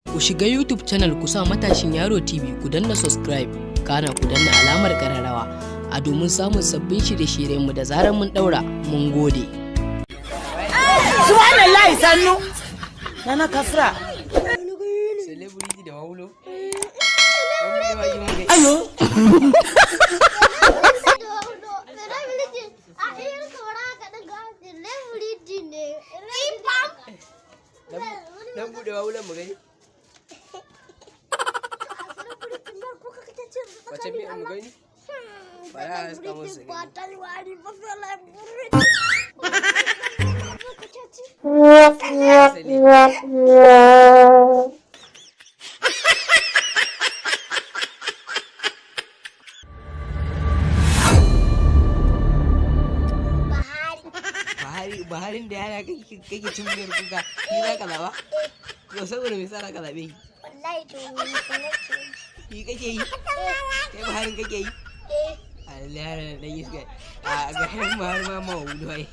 Ku shiga YouTube channel, ku sa Matashin Yaro TV, ku danna subscribe, kana ku danna alamar kararrawa a domin samun sabbin shirye-shiryenmu da zarar mun daura. Mun gode. Subhanallahi, sannu. Nana kafra. Celebrity da Waulo. Ayo. Celebrity a iya kamar haka ɗin ga celebrity ne. Dan bude waulan mu gani. Celebrity nan kuka kake ce? Wace mi mu gani? Bara a haska musu gani. Celebrity. Celebrity. Buhari. Buhari, Buharin da yana kake cin miyar kuka, shi za ka zaba? To, saboda me yasa za ka zabe shi? Wallahi to ni nake. Shi kake yi? Kai Buharin kake yi? Eh. A lalle yaran dan iska. A ga Buhari ma ma waulo ai.